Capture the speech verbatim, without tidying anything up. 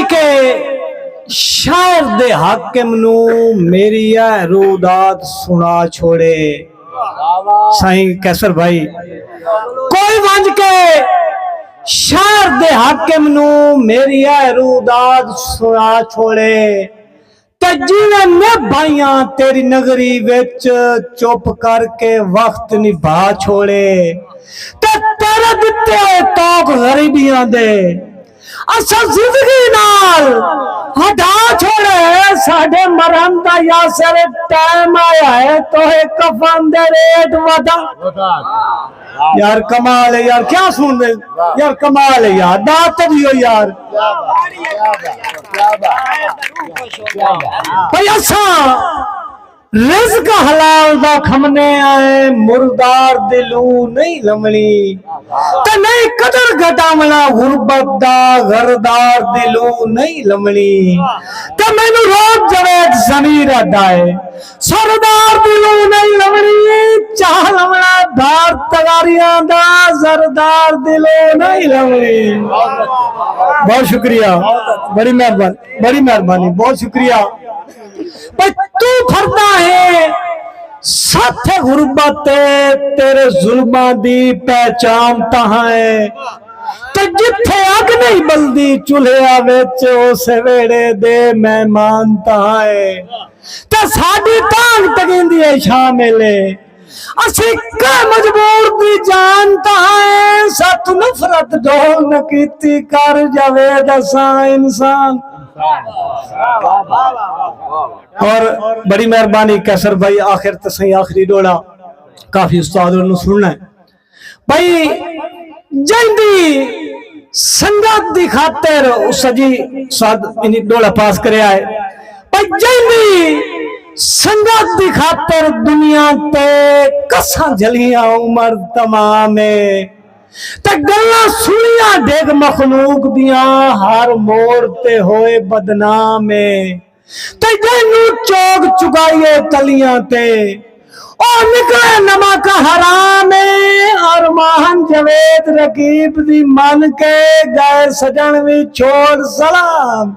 کہ شاعر دے حاکم نوں میری اے روداد سݨا چھوڑے۔ سائیں قیصر بھائی، کوئی ونڄ کے شاعر دے حاکم نوں میری اے روداد سݨا چھوڑے۔ تے جیویں نبھائیاں تیری نگری وچ، چپ کر کے وقت نبھا چھوڑے۔ تے تیرے ݙتے ہوئے طوق غریبیاں دے اساں زندگی نال ہٹا چھوڑے۔ ساݙے مرن دا یاسر، ٹائم آیا ہے توہے کفن دے ریٹ ودا۔ یار کمال ہے یار، کیا سن دے یار، کمال ہے یار، داد تے ݙیو یار۔ بھئی اساں رزق حلال دا کھمنے آئے، مردار دی لو نہیں لمنی۔ تے نہیں قدر گھٹاونا غربت دا، غردار دی لو نہیں لمنی۔ تے مینوں روب جاوید ضمیر ادا ہے، سردار دی لو نہیں لمنی، چاہ لمنا دار تغاریاں دا، زردار دی لو نہیں لمنی۔ بہت شکریہ، بڑی مہربانی، بڑی مہربانی، بہت شکریہ۔ بھئی توں پھردا ہے ستھ غربت تے، تیرے ظلماں دی پہچان تہاں ہے۔ تے جتھے اگ نہیں بلدی چولہیاں وچ، اس ویڑے دے مہمان تہاں ہے۔ تے ساݙی تانگھ تگیندی ہے شامل ہے۔ اسی کہیں مجبور دی جان تاں ہے، ست نفرت ڈول نہ کیتی، کر جاوید اساں انسان۔ اور بڑی مہربانی قیصر بھائی، آخر تے سائیں آخری ڈولا، کافی استاد نوں سننا ہے۔ بھئی جیندی سنگت دی خاطر، او سجی ساتھ انہی ڈولا پاس کرے آئے۔ بھئی جیندی سنگت دی خاطر دنیا تے کساں جھلیاں عمر تمام ہے۔ تے گلاں سنیاں ڈھگ مخلوق دیاں ہر موڑ تے ہوئے بدنام ہے۔ تے جینوں چوگ چگائیے تلیاں تے، او نکلے نمک حرام اے۔ ارمان جاوید رقیب دی من کے، گئے سجن وی چھوڑ سلام۔